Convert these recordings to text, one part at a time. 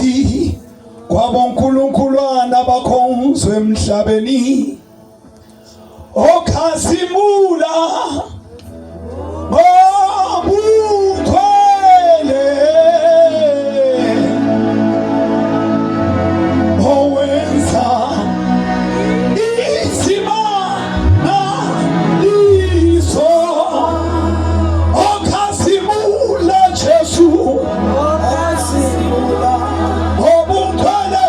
Phakathi kwabonkulunkulwana bakhonzwe emhlabeni okhazimula ngobukhwele owenza izimangaliso okhazimula Jesu okhazimula ngobukhwele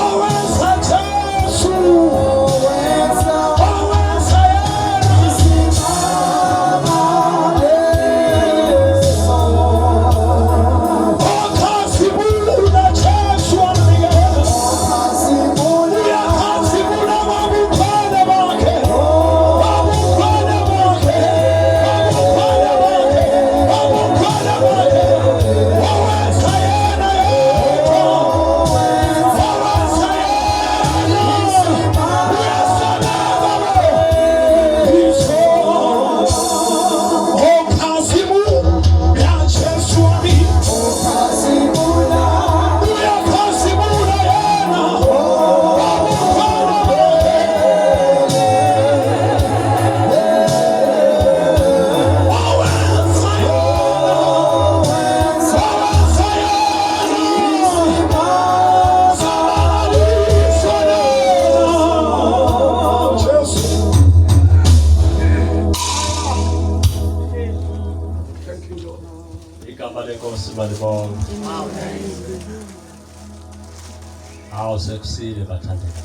owenza Jesu owenza okhazimula Jesu wamnikela uyakhazimula ngobukhwele bakhe ngobukhwele bakhe ngobukhwele bakhe ngobukhwele bakhe owenza yena yedwa owenza yena uyasebenza Iso okhazimula Jesu wami uyakhazimula yena ngobukhwele bakhe owenza yena owenza yena sabalaliswa yena Jesu. Igama lenkosi malibongwe. Awu sekusile bathandekayo.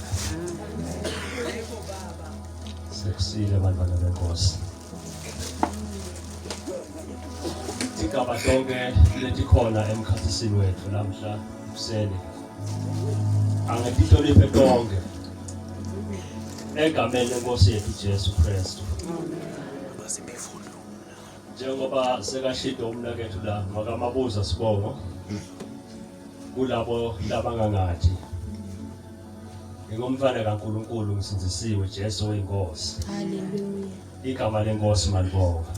Sekusile bantwana benkosi. Igama tonke letikhona emkhathisini wethu namhla ekuseni. Angetihloniphe tonke. Egameni lenkosi yethu Jesu Kristu. Njengoba sekashido umnakethu la makamabuza sibongo kulabo labangangathi ngingumfana kaNkuluNkulu ngisindisiwe Jesu oyinkosi. Hallelujah. Igama lenkosi malibonga.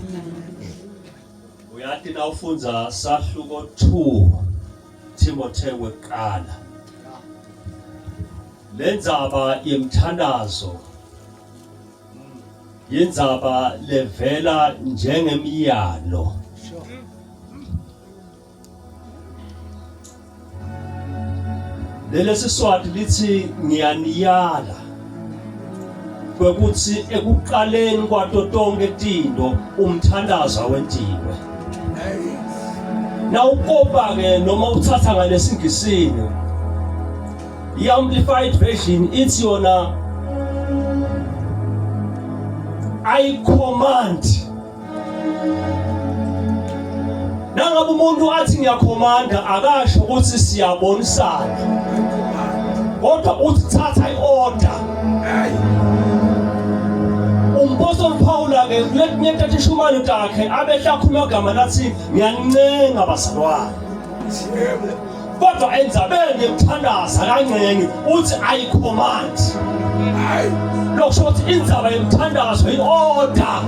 Uyathi na ufunza sahluko 2 Timotheo weqala. Lenzaba yemthandazo Yindzaba levela njengemyalo. Leli Siswati lithi ngiyaniyala kwekuthi ekuqaleni kwato tonke tinto umthandazo awentiwe. Nawukopa ke noma uthatha ngalesingisini I-amplified version ithi yona I command. Nangabe umuntu athi ngiyakhomanda akasho ukuthi siyabonisana. Kodwa uthi thatha i-order. Umpostoli Paul ke kuletinye tatishumane takhe abehla akhuluma igama lathi ngiyancenga bazalwane. Kodwa endzabeni yemthandazo akancengi uthi I command. Lokusho ukuthi indzaba yemthandazo i-order.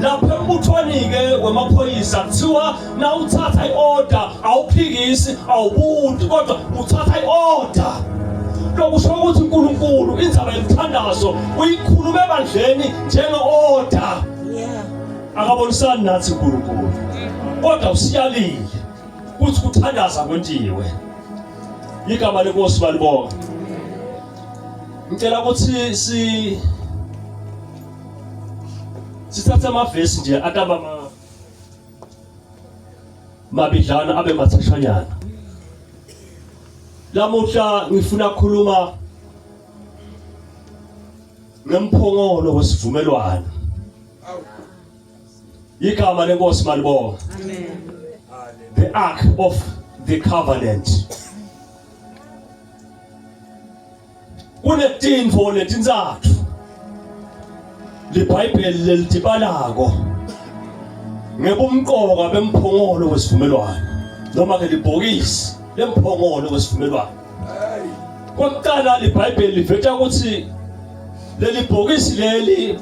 Lapha embuthweni-ke wemaphoyisa kuthiwa nawuthatha i-order awuphikisi awubuti kodwa uthatha i-order. Lokusho ukuthi uNkulunkulu indzaba yemthandazo uyikhulume ebandleni njenge-order. Yeah. Akabonisani nathi uNkulunkulu. Kodwa usiyalile ukuthi kuthandaza kwentiwe. Igama lenkosi balibonga. Ngicela ukuthi si sithathe amavesi nje ataba mabidlana abe mathashanyana. Lamuhla ngifuna ukukhuluma ngemphongolo wesivumelwano. Igama lenkosi malibonga. Amen. The ark of the covenant. Kunetintfo letintsatfu liBhayibheli lelitibalako ngebumqoka bemphongolo wesivumelwano noma ke libhokisi lemphongolo wesivumelwano. Kwekuqala liBhayibheli liveta ukuthi Leli bhokisi leli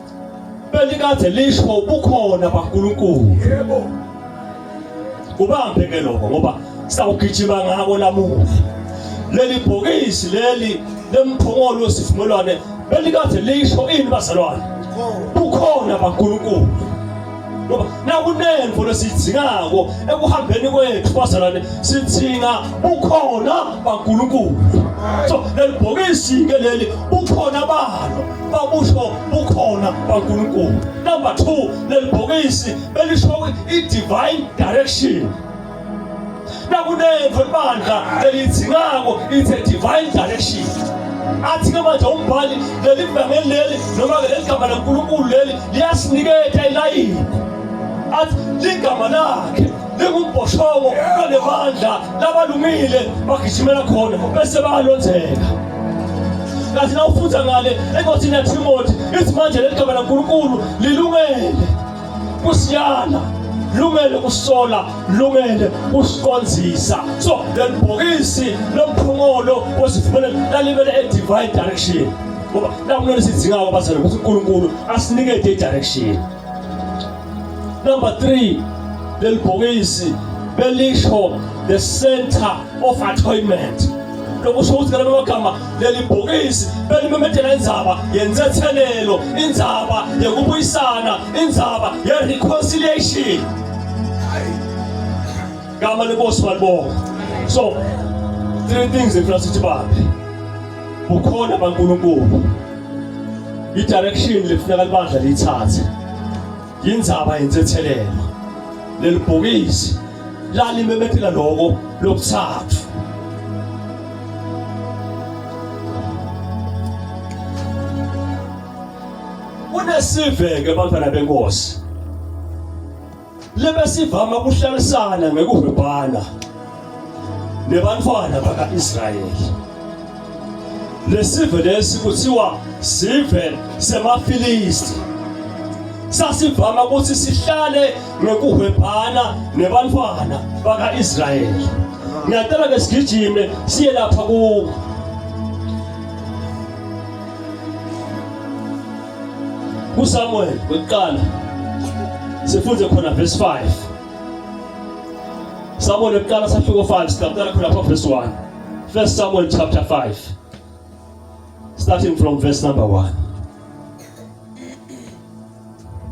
belikade lisho ubukhona baNkulunkulu. Yebo. Ubambe ke lokho ngoba sawugijima ngako lamuhla. Leli bhokisi leli lemphongolo wesivumelwane belikade lisho ini bazalwane? Bukhona baNkulunkulu. Ngoba nakunento lesiyidingako ekuhambeni kwethu bazalwane sidinga bukhona baNkulunkulu. So leli bhokisi ke leli bukhona balo babusho bukhona baNkulunkulu. Number 2 leli bhokisi belisho i-divine direction. Nakunento ibandla elidingako it's a divine direction. Athi ke manje umbhali leli vangeli leli noma ke leli gama laNkulunkulu leli liyasiniketa ilayini. Athi ligama lakhe lingumbhoshongo onemandla labalungile bagijimela khona bese bayalonzeka. Kathi nawufunda ngale encwadini yaTimothy ithi manje leli gama laNkulunkulu lilungele kusiyala lungele kusola lungele kusiqonzisa so leli bhokisi lomphongolo wesivumelwano lalimele e-divine direction ngoba nakunento esidzingayo bazalwane ukuthi uNkulunkulu asinikete i-direction number 3 leli bhokisi belisho the center of atonement lokusho ukuthi ngalama magama leli bhokisi belimemethela indzaba yentethelelo indzaba yekubuyisana indzaba ye-reconciliation gama lenkosi malibonga so three things efuna sithi babe bukhona baNkulunkulu i-direction lefuneka libandla liyithathe yindzaba yentethelelo leli bhokisi lalimemethela loko lokuthathu kunesive-ke bantwana benkosi lebesivama kuhlalisana ngekuhwebana nebantwana baka-Israyeli lesive lesi kuthiwa sive semaFilisti sasivama ukuthi sihlale ngekuhwebhana nebantwana baka-Israyeli ngiyacela ke sigijime siye lapha ku kuSamuel wekuqala sifunde khona verse 5 Samuel wekuqala sahluko 5 siqala khona lapha verse 1 First Samuel chapter 5 starting from verse number 1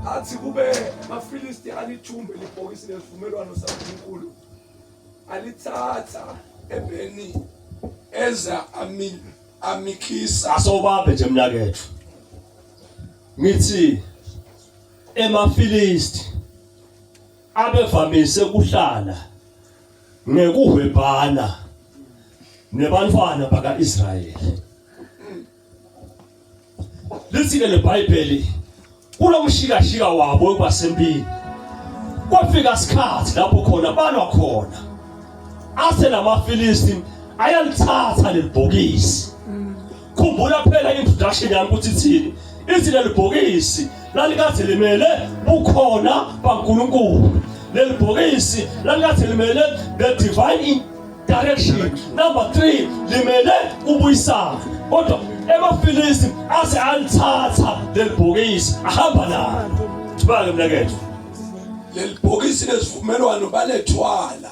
Athi kube amaFilisti alithumbe libhokisi lesivumelwano saNkulunkulu alithatha ebeni eza ami amikhisa asobambe nje mnakethu ngithi emaFilisti abevamise kuhlala ngekuhwebhana nebantwana baka-Israyeli. Lithi-ke leBhayibheli kulomshikashika wabo wokubasempini kwafika isikhathi lapho khona balwa khona ase lamaFilisti ayalithatha lelibhokisi khumbula phela introduction yami ukuthi ithini ithi leli bhokisi lalikade limele bukhona baNkulunkulu leli bhokisi lalikade limele the divine direction number 3 limele kubuyisana kodwa emaFilisti aze alithatha leli bhokisi ahamba nalo thubake mnakethu leli bhokisi lesivumelwano balethwala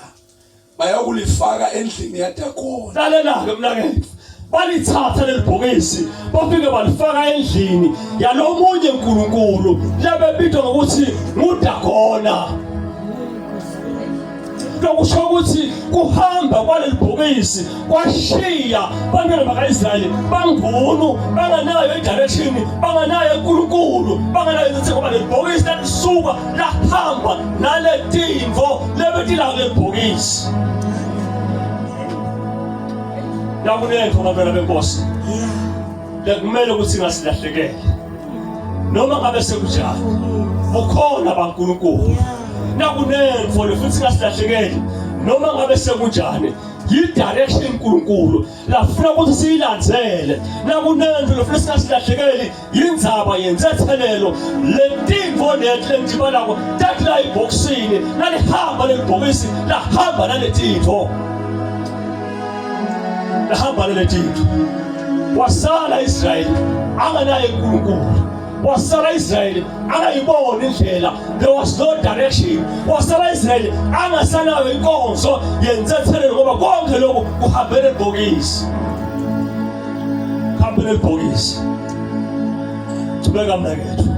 bayakulifaka endlini yaDagoni. Lalela-ke mnakethu, balithatha leli bhokisi bafike balifaka endlini yalomunye uNkulunkulu lebebitwa ngokuthi nguDagona. Lokusho ukuthi kuhamba kwaleli bhokisi kwashiya bantwana baka-Israyeli bangunu banganayo i-direction banganayo uNkulunkulu banganayo ukuthi ngoba leli bhokisi lalisuka lahamba nale tintfo lebetila kuleli bhokisi nakunentfo bantwana benkosi lekumele ukuthi ingasilahlekele noma ngabe sekunjani bukhona baNkulunkulu nakunentfo lefuthi ingasilahlekeli noma ngabe sekunjani yi-direction uNkulunkulu lafuna ukuthi siyilandzele nakunento lefuna singasilahlekeli yindzaba yentethelelo letintfo leti lengitibalako tatila ebhokisini lalihamba leli bhokisi lahamba naletintfo lahamba naletintfo. Wasala Israyeli anganaye uNkulunkulu. Wasala Israyeli angayiboni indlela. There was no direction. Wasala Israyeli angasanayo inkonzo yentethelelo ngoba konke lokhu kuhambele ebhokisi. Kuhambele ebhokisi. Thubeka mnakethu.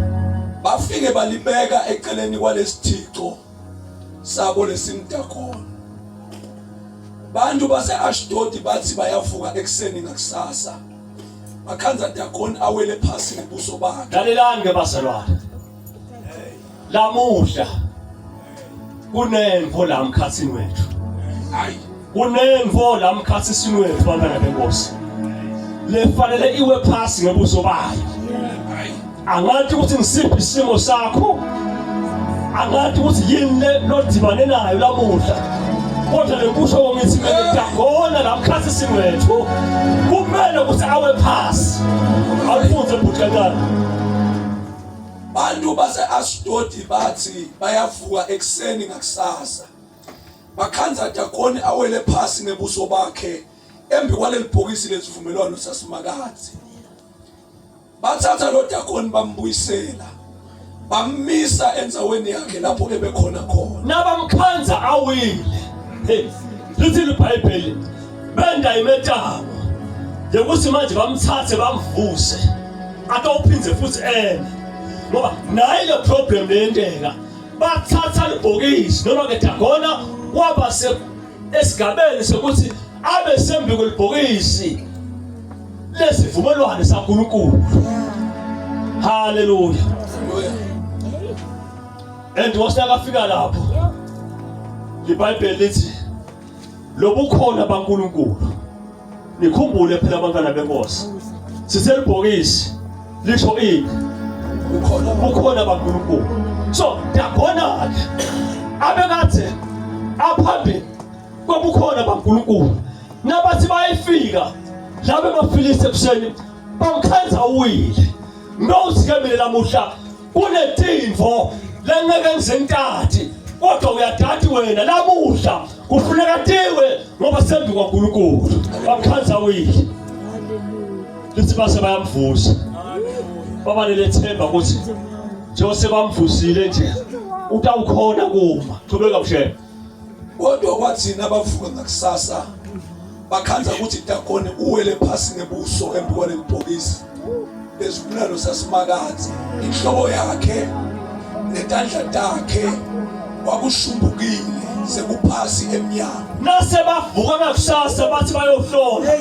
Bafike balibeka eceleni kwalesithixo sabo lesimdakona. Bantu base-Ashdodi bathi bayavuka ekuseni ngakusasa. Bakhanza Dagoni awele phasi ngebuso bakhe. Lalelani ke bazalwane. Lamuhla kunemvo la mkhathini wethu. Hayi. Kunemvo la mkhathini wethu bantwana benkosi. Lefanele iwe phasi ngebuso bayo. Hayi. Angathi ukuthi ngisiphi isimo sakho. Angathi ukuthi yini le lodibane nayo lamuhla. Kodwa lekusho ngithi mina Dagona la mkhathini wethu kumele ukuthi awe phasi. Awufunze bhuti kancane. Bantu base-Ashdodi bathi bayavuka ekuseni ngakusasa. Bakhanza Dagoni awele phasi ngebuso bakhe embi kwaleli bhokisi lesivumelwano saSimakadze. Bathatha lo Dagoni bambuyisela. Bammisa endzaweni yakhe lapho ebekhona khona. Nabamkhanza awile. Hey, lithi iBhayibheli benda imetamo yokuthi manje bamthathe bamvuse atawuphindze futhi eme ngoba nayi le problem leyenteka bathatha libhokisi noma ke Dagona waba se esigabeni sokuthi abe sembi kwelibhokisi lesivumelwano saNkulunkulu. Haleluya. And wasakafika lapho iBhayibheli lithi lobukhona baNkulunkulu Nikhumbule phela abantwana benkosi. Siselibhokisi lisho ini? Ukhona ukhona baNkulunkulu. So Dagona ke abekade aphambi kobukhona baNkulunkulu. Nabathi bayefika laba emaFilisti ekuseni bamkhanza uwile. Ngawuthi ke mina lamuhla kunetimvo lengeke ngizenkathi kodwa uyadati wena lamuhla kufuneka tiwe ngoba sembi kwaNkulunkulu bamkhanza wile lithi base bayamvusa baba lelethemba ukuthi njengoba sebamvusile nje utawukhona kuma qhubeka mshela Kodwa kwathina abavuka ngakusasa bakhanza ukuthi Dagoni uwele phasi ngebuso embi kwalelibhokisi lesivumelwano saSimakadze inhloko yakhe netandla takhe kwakushumbukile sekuphasi emnyango nase bavuka ngakusasa bathi bayohlola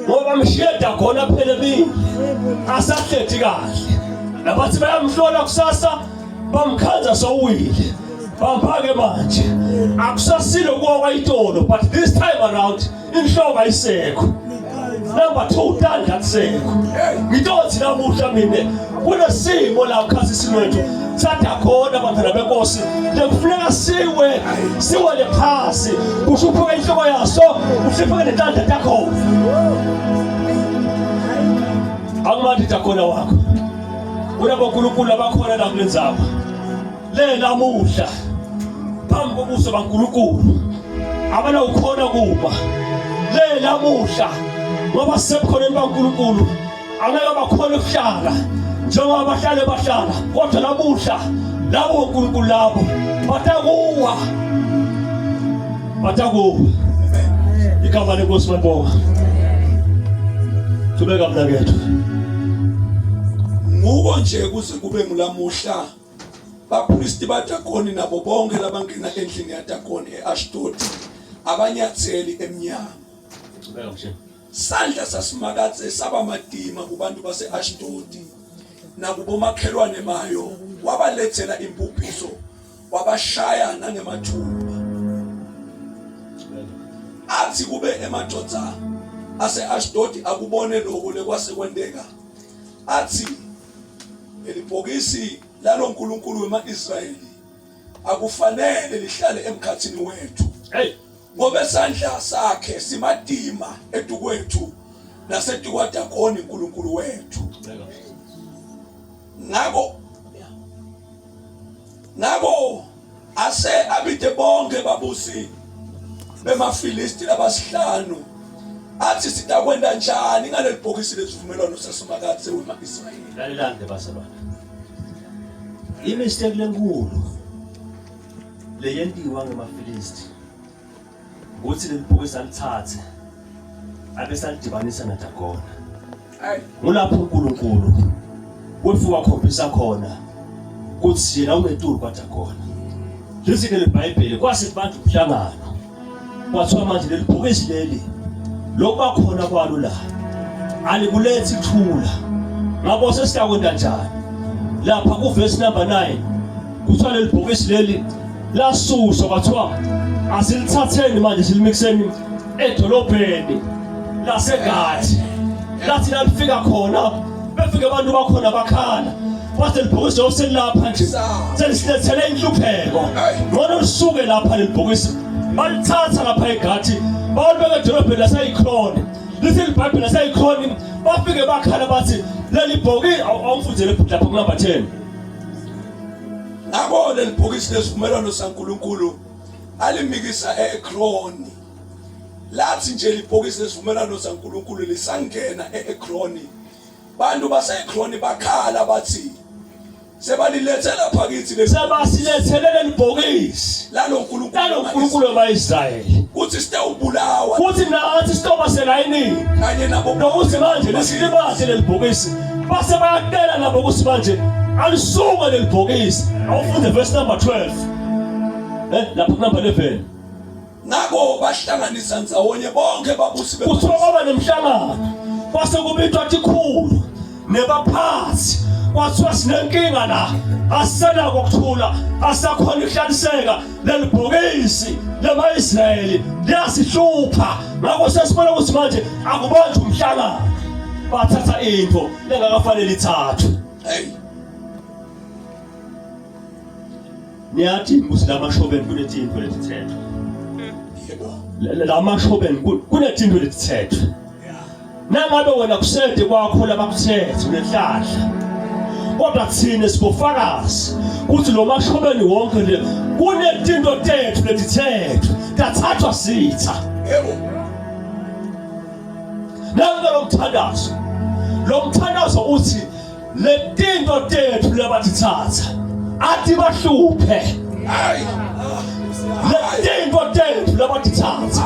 ngoba bamshiye Dagoni aphele bile asahlethi kahle nabathi bayamhlola kusasa bamkhanza sowile bamphake manje akusasile kuwa kwayitolo but this time around inhloko ayisekho number 2 tandla kusekho ngitothi namuhla mina kunesimo la ukhasisini wethu sadakhona bantwana benkosi lekufuneka siwe siwele phasi kusho uphuke inhloko yaso uhlipheke netandla takhona akumanti dakhona wakho kunabonkulunkulu abakhona la kule ndzawo le namuhla phambi kobuso baNkulunkulu abanawukhona kuma le namuhla ngoba sisebukhoneni baNkulunkulu angeke bakhona ukuhlala njengoba bahlale bahlala kodwa namuhla labo nkulunkulu labo batakuwa batakuwa igama lenkosi malibonga thubeka mnakethu Nguko nje kuze kube ngulamuhla bapristi baDagoni nabo bonke labangena endlini yaDagoni eAshdodi abanyatheli emnyango. Sandla saSimakadze saba matima kubantu base-Ashdodi nakubomakhelwane bayo, wabalethela imbubhiso, wabashaya nangemathumba. Athi kube emadoda ase-Ashdodi akubone lokho lekwase kwenteka, athi lelibhokisi lalo nkulunkulu wema-Israyeli akufanele lihlale emkhathini wethu. Hey. Ngoba isandla sakhe simatima etukwethu nasetukwadagoni uNkulunkulu wethu. Ngakho ngakho ase abide bonke babusi bemaFilisti labasihlanu. Athi sitakwenda njani ngaleli bhokisi lesivumelwano saSimakadze wema-Israyeli? Lalelani ke bazalwane. Imistake lenkulu leyentiwa ngemaFilisti ukuthi leli bhokisi alithathe abe salidibanisa neDagona. Ngulapho uNkulunkulu wefika wakhombisa khona ukuthi yena ungetulu kwaDagona. Lithi ke leBhayibheli kwase kubantu umhlangano kwathiwa manje leli bhokisi leli lokuba khona kwalo la alikulethi kuthula ngabo sesiyakwenta njani lapha kuvesi number 9 kuthiwa leli bhokisi leli lasuswa kwathiwa asilithatheni manje silimikiseni edolobheni lasegathi lathi lalifika khona befike abantu bakhona bakhala Wathi libhokisi njengoba selilapha nje selisilethele inhlupheko. Ngcono lisuke lapha leli bhokisi. Balithatha lapha eGathi balibeka edolobheni laseyikhoni. Lithi iBhayibheli laseyikhoni bafike bakhala bathi leli bhokisi awumfundele bhuti lapha kunumber 10. Ngakho leli bhokisi lesivumelwano saNkulunkulu alimikisa e-Ekroni. Lathi nje libhokisi lesivumelwano saNkulunkulu lisangena e-Ekroni Bantu baseEkroni bakhala bathi sebalilethe lapha kithi leli sebasilethele leli bhokisi lalo nkulunkulu lalo nkulunkulu wama-Israyeli kuthi sitewubulawa kuthi nathi sitoba selayinini kanye nabo nokuthi manje lisilibaze leli bhokisi base bayacela nabo ukuthi manje alisuke leli bhokisi awufunde verse number 12 lapha number 11 Ngakho bahlanganisa ndzawonye bonke babusi be Kuthiwa kwaba nemhlangano kwase kubitwa tikhulu nebaphathi kwathiwa sinenkinga la asisenako ukuthula asakhona ukuhlaliseka leli bhokisi lama-Israyeli liyasihlupha ngakho sesibona ukuthi manje akubanjwe umhlangano bathatha into lengakafanele ithathwe hey Niyathi ukuthi lamashobeni kunetinto letithethwe. Yebo. Lamashobeni kunetinto letithethwe. Nangabe wena kusede kwakho labakuthethe unenhlahla. Kodwa thina sibofakazi ukuthi lo mashobeni wonke nje kunetinto tethu letithethwe tathathwa sitha. Yebo. Nangu lo mthandazo. Lo mthandazo uthi letinto tethu labatithatha athi bahluphe letinto tethu labatithatha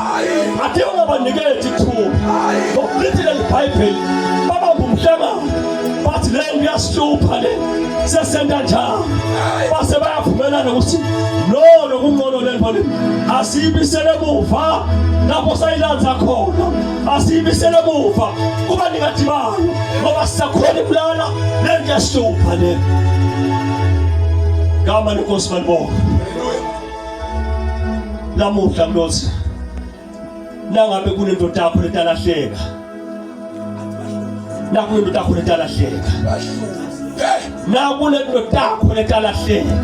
athi ungabaniketi ithuba lithi leli bhayibheli babamba umhlangano bathi le nto iyasihlupha le sesenta njani base bayavumelana ukuthi no lokungcono le nto le asiyibisele emuva lapho sayilanza khona asiyibisele emuva kuba ningadibani ngoba sisakhona ikulala le nto yasihlupha le gama lenkosi malibonga lamuhla kulothi nangabe kunento takho letalahleka nakunento takho letalahleka nakunento takho letalahleka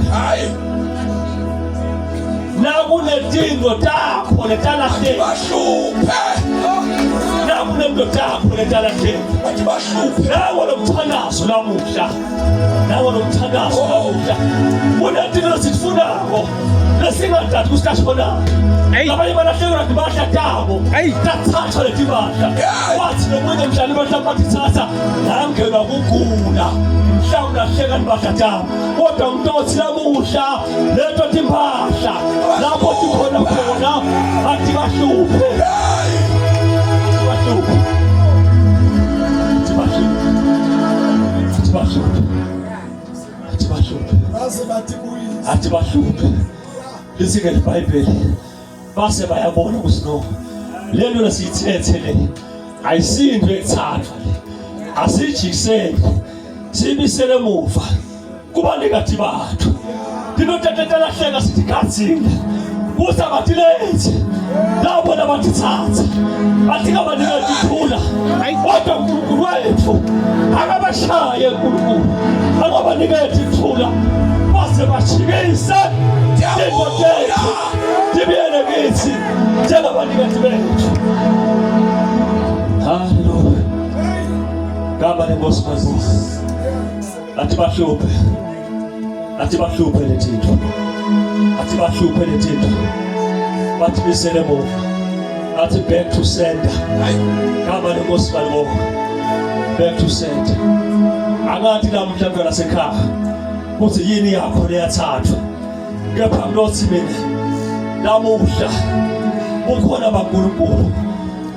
nakunetinto takho letalahleka bahluphe nakunento takho letalahleka bathi bahluphe nawo lo mthandazo namuhla nawo lo mthandazo Oh. namuhla kunetinto lesifunako lesingathathi kusitashonako Ayi. abanye balahlekelwa timpahla tabo Ayi. tathathwa letimpahla Yeah. wathi nomunye mhlawumbe impahla batithatha ngangenwa kugula mhlawumbe lahleka impahla tabo kodwa ngitothi lamuhla leto timpahla lapho tikhona khona athi bahluphe bahluphe athi bahluphe athi bahluphe athi bahluphe baze batibuyise athi bahluphe lithi-ke libhayibheli base bayabona ukuthi no le nto lesiyithethe le ayisinto ekuthathwa le asiyijikiseni siyibisele emuva kubanikathi bathu ndinotetetelahleka sithi gadzile kusa batilethi labo labatithatha bathi kabaniketi ithula kodwa uNkulunkulu wethu akabashaye uNkulunkulu akabaniketi ithula baze bajikise into tethu tibuyele kithi njengabanikazi bethu haleluya gama lenkosi mazisi athi bahluphe athi bahluphe lethinto athi bahluphe lethinto bathi bisele emuva Athi back to sender. Gama lenkosi malibonga. Back to sender. Angathi namuhla mntwana sekhaya kuthi yini yakho leyathathwa. Kepha ngilothi mina namuhla ukhona baNkulunkulu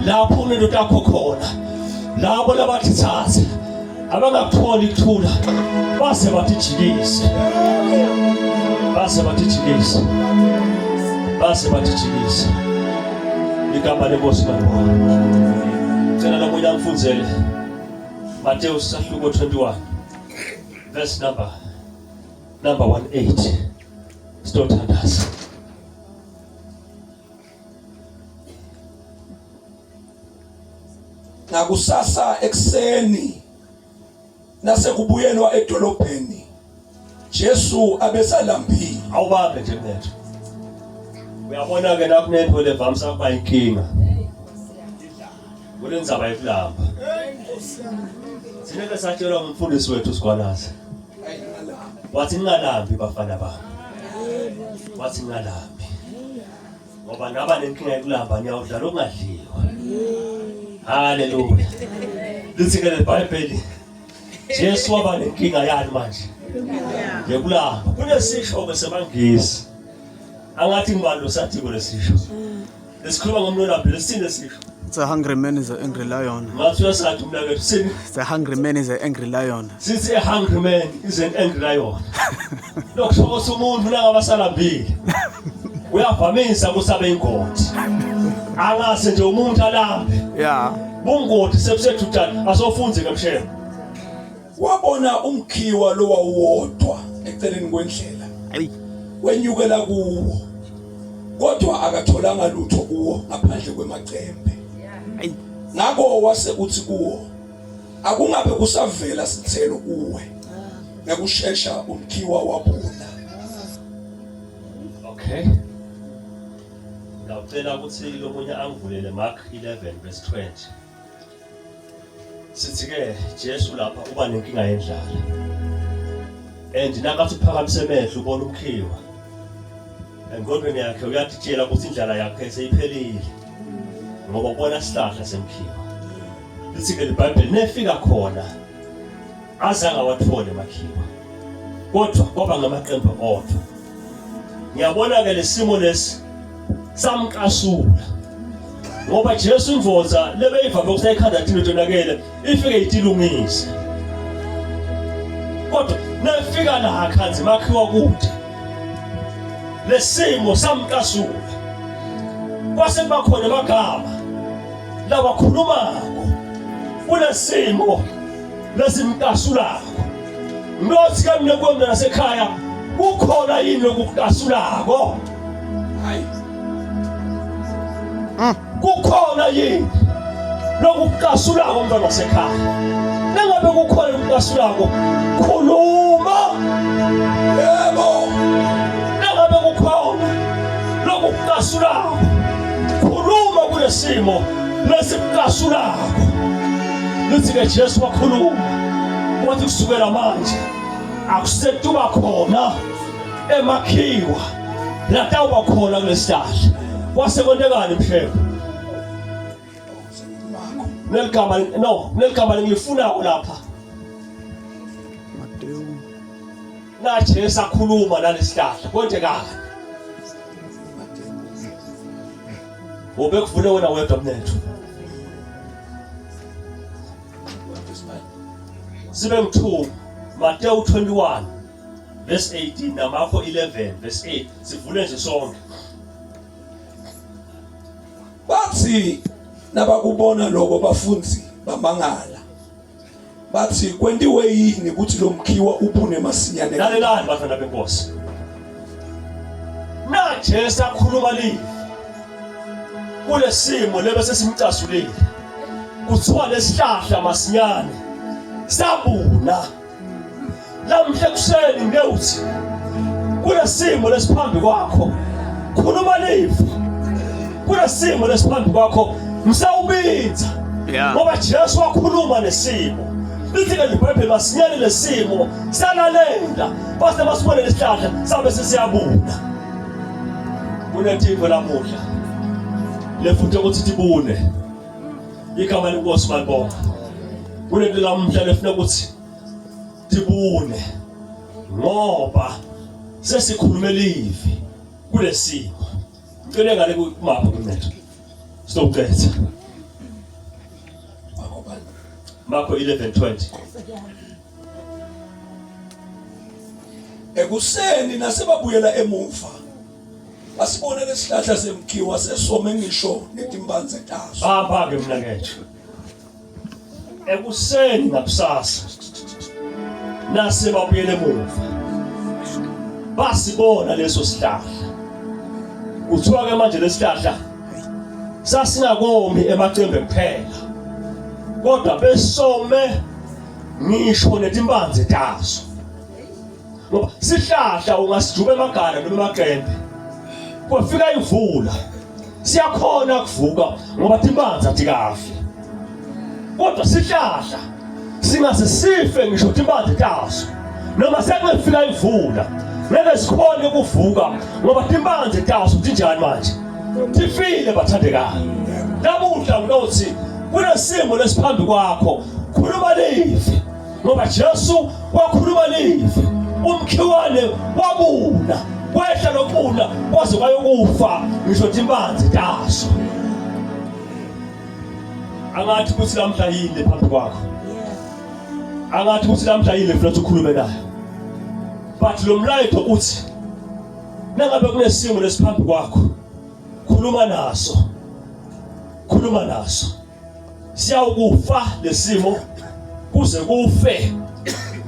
lapho unento takho khona labo labathi thatha abangakutholi ukuthula baze bathijikise baze bathijikise baze bathijikise igama lenkosi malibona cela lomunye angifundzele Mateyu sahluko 21 verse number number 18 sitothandaza Ngakusasa ekuseni nasekubuyelwa edolobheni Jesu abesalambile. Awubambe nje mnethu. Uyabona ke la kunento levamisa kuba inkinga. Kulendzaba yekulamba. Thina ke satshelwa ngumfundisi wethu Sigwalazi. Wathi ningalambi bafana bami. Wathi ningalambi. Ngoba naba nenkinga yokulamba niyawudlala okungadliwa. Haleluya. Lithi ke leBhayibheli Jesu waba nenkinga yani manje? Yekulamba. Kunesisho ke semangisi. Angathi ngibani losathi kulesisho. Lesikhuluma ngomlolambile lesithini lesisho? It's a hungry man is an angry lion. Ngathi uyasathi umnakethu sini? It's a hungry man is an angry lion. Sithi a hungry man is an angry lion. Lokusho ukuthi umuntu nangaba salambile uyavamisa ukuthi abe ingoti. Angase nje umuntu alambe. Yeah. Bungoti sebusedudane asofunze ke mshelo. Wabona umkhiwa lo wawodwa eceleni kwendlela. Ayi. Wenyukela kuwo. Kodwa akatholanga lutho kuwo ngaphandle kwemacembe. Ayi. Ngakho wase uthi kuwo, akungabe kusavela sithelo kuwe. Ngekushesha umkhiwa wabuna. Okay. Ngiyacela ukuthi lomunye angivulele Mark 11 verse 20. Sithi ke Jesu lapha uba nenkinga yendlala. And nakathi uphakamise amehlo ubona umkhiwa. Engqondweni yakhe uyatitshela ukuthi indlala yakhe seyiphelile. Ngoba ubona isihlahla semkhiwa. Lithi ke iBhayibheli nefika khona azange awathole makhiwa. Kodwa kwaba ngamaqembu odwa. Ngiyabona ke lesimo lesi samqasula. Ngoba Jesu indvodza lebeyivame ukusayikhanda thina tonakele ifike itilungise. Kodwa nefika la khanzi makhiwa kude. Lesimo samqasula. Kwase kuba khona amagama lawakhulumako kulesimo lesimqasulako. Ngothi ke mina kwemna nasekhaya kukhona yini lokuqasulako? Hayi. Kukhona yini lokuqasulako mntwana wasekhaya? Nangabe kukhona lokuqasulako, khuluma. Yebo. Nangabe kukhona lokuqasulako, khuluma kulesimo lesikuqasulako. Lithi ke Jesu wakhuluma wathi kusukela manje akusetuba khona emakhiwa latawuba khona kulesihlahla. Kwase kwentekani mhleko? Kuneligama no, kuneligama engilifunako lapha. Mateyu. Na Jesu akhuluma nalesihlahla kwentekani? Ubekuvule wena wedwa mnethu. Sibe ngithu Mateyu 21 verse 18 naMarko 11 verse 8 sivule nje sonke. Bathi nabakubona lokho bafunzi bamangala. Bathi kwentiwe yini ukuthi lo mkhiwa ubune masinyane? Lalelani bafana benkosi. Na Jesu akhuluma livi kulesimo lebe sesimcasulile. Kuthiwa lesihlahla masinyane sabuna. Namhla ekuseni ngewuthi kunesimo lesiphambi kwakho. Khuluma livi. Kunesimo lesiphambi kwakho msawubinza. Yeah. Ngoba Jesu wakhuluma nesimo. Lithi ke iBhayibheli masinyane lesimo salalela base basibone lesihlahla sabe sesiyabuna. Kunetintfo lamuhla. Lefuthe ukuthi tibune. Igama lenkosi malibonga. Kunento lamhla lefuna ukuthi tibune ngoba sesikhulume livi kulesimo. Ngicela ngale kumapha kumnetho. Sitowuqetha. Marko 11:20. Ekuseni nasebabuyela emuva basibona lesihlahla semkhiwa sesome ngisho netimbanze taso. Bamba ke mnakethu. Ekuseni ngakusasa nase babuyele emuva basibona leso sihlahla. Kuthiwa ke manje lesihlahla sasingakomi emacembe kuphela kodwa besome ngisho netimbanze taso ngoba sihlahla ungasijuba emagala noma emaqembe kwafika imvula siyakhona kuvuka ngoba timbanze atikafi kodwa sihlahla singase sife ngisho timbanze taso noma sekungefika imvula ngeke sikhone ukuvuka ngoba timbanze taso tinjani manje tifile bathandekayo namuhla nginothi kunesimo lesiphambi kwakho khuluma livi ngoba Jesu wakhuluma livi umkhiwane wabuna kwehla lokubuna kwaze kwayokufa ngisho timbanzi taso angathi ukuthi lamhla yini phambi kwakho angathi ukuthi lamhla yini futhi ukhulume naye but lo mlayeto uthi Nangabe kunesimo lesiphambi kwakho, khuluma naso. Khuluma naso. Siyawukufa lesimo kuze kufe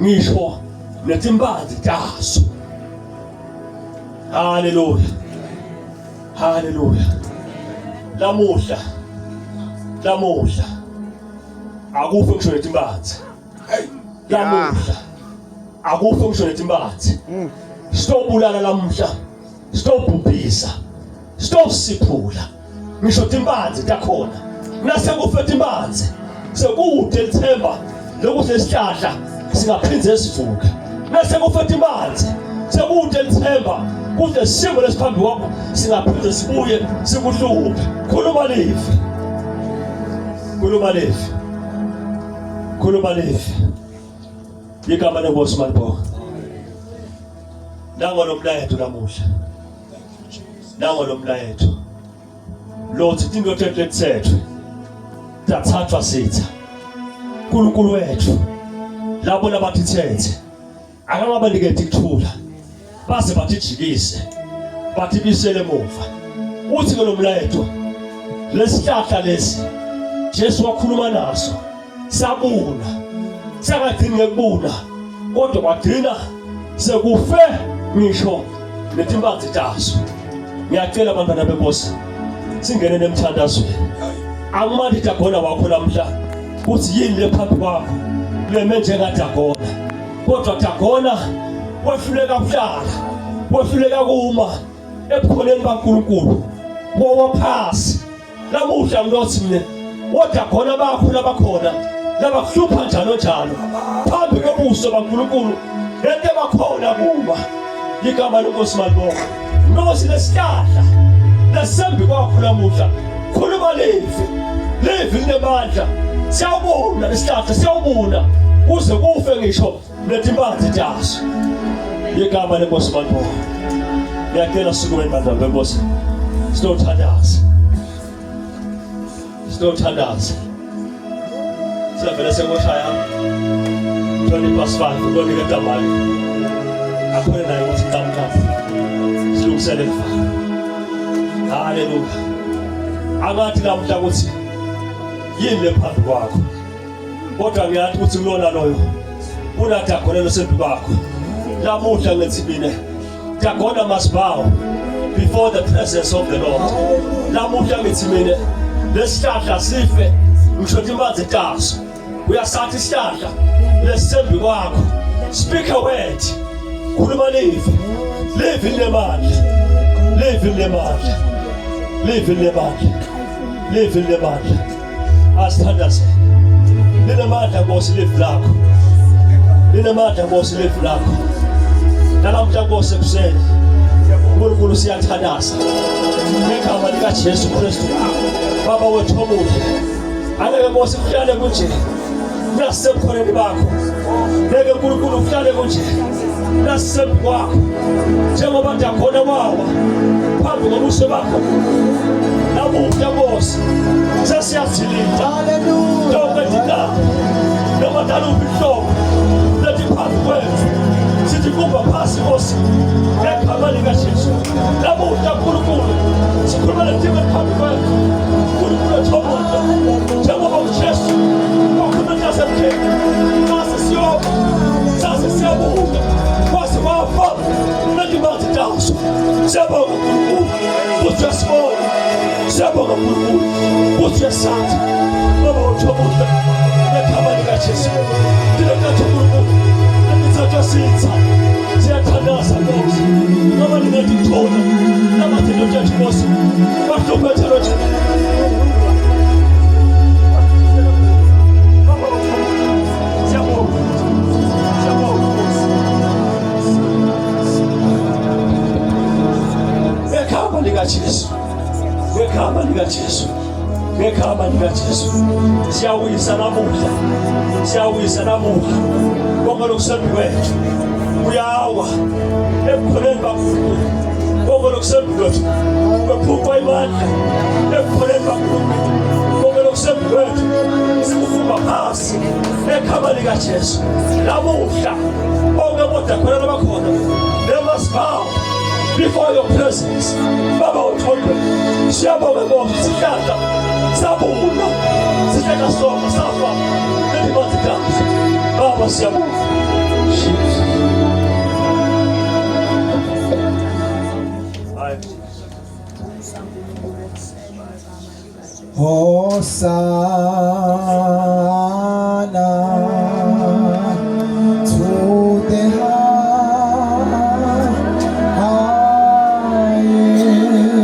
ngisho netimbanzi taso. Haleluya. Haleluya. Lamuhla. Lamuhla. Akufe ngisho netimbanzi. Lamuhla. Akukho ngisho netimbathi. Mm. Sitobulala lamuhla. Sitobhubhisa. Sitosiphula. Ngisho timbanzi takhona. Nase kufe timbanzi. Sekude lithemba lokuthi lesihlahla singaphinde sivuke. Nase kufe timbanzi. Sekude lithemba kuze simo lesiphambi kwakho singaphinde sibuye sikuhluphe. Khuluma live. Khuluma live. Khuluma live. Igama lenkosi malibonga. Nango lo mlayeto namuhla. Nango lo mlayeto. Lothi tinto tethu lethethu tathathwa sitha. uNkulunkulu wethu labo labathithethe akangabaniketi kuthula baze bathijikise bathibisele emuva. Uthi ke lo mlayeto lesihlahla lesi Jesu wakhuluma naso sabuna sangagcini ngekubuna kodwa kwagcina sekufe ngisho netimbanzi taso ngiyacela abantwana benkosi singene nemthandazweni angimali dagona wakho lamhla kuthi yini le phambi kwakho leme njengadagona kodwa dagona wehluleka kuhlala wehluleka kuma ebukhoneni baNkulunkulu wawa phasi Namuhla ngiyothi mina kodwa khona bakho labakhona labakuhlupha njalo njalo phambi kobuso baNkulunkulu lento bakhona kuba igama lenkosi malibonga nkosi lesihlahla lesembi kwakho namuhla khuluma livi livi linemandla siyawubona lesihlahla siyawubona kuze kufe ngisho Letimpande taso. Igama lenkosi malibonga. Ngiyacela sukume bandla lenkosi. Sitothandaza. Sitothandaza. Siyavele sekushaya 20 past 5 utonika damali. Akhona naye ukuthi qamqam. Silungisele kufa. Haleluya. Angathi lamhla ukuthi yini lephambi kwakho. kodwa ngiyathi ukuthi kulona loyo unadagona losembi kwakho lamuhla ngithi mina dagona must bow before the presence of the Lord lamuhla ngithi mina lesihlahla sife ngisho imanzi taso uyasathi isihlahla lesembi kwakho speak a word khuluma live live linemandla live linemandla live linemandla live linemandla Asithandaze. Linemandla Nkosi live lakho. Linemandla Nkosi live lakho. Nalamhla Nkosi ekuseni. uNkulunkulu siyathandaza ngegama likaJesu Kristu baba wethu omuhle angeke Nkosi kuhlale kunje nasebukhoneni bakho ngeke uNkulunkulu kuhlale kunje nasembi kwakho njengoba ndakhona wawa phambi kobuso bakho namuhla Nkosi sesiyazilinda tonke tintambo noma taluphi ihlobo letiphambi kwethu sithi kumba phasi Nkosi ngegama likaJesu namuhla Nkulunkulu sikhuluma letimo phambi kwethu Nkulunkulu ethokoza njengoba uJesu wakhuluma nasemkheni nase siyoba sase siyabuka kwase kwafa letimanzi taso siyabonga Nkulunkulu futhi uyasibona siyabonga Nkulunkulu futhi uyasathi baba uthokoza ngegama likaJesu ndinothatha uNkulunkulu ndithathwa sitha siyathandaza Nkosi noma ningatithola namathendo tethu Nkosi bahluphe thelo Ngegama likaJesu. Ngegama likaJesu. Ngegama likaJesu. Siyawisa namuhla. Siyawisa namuhla. Konke lokusembi kwethu. Uyawa ebukhoneni baNkulunkulu. Konke lokusembi kwethu. Kwephuqwa ibandla ebukhoneni baNkulunkulu. Konke lokusembi kwethu. Sikufumba phasi ekhama likaJesu. Namuhla bonke bodakhona labakhona. They must bow before your presence baba uthondwe siyabonga nkosi sihlahla sabuna sihlahla soma safa lelimanzi dazi baba siyabonga Jesus Hosanna.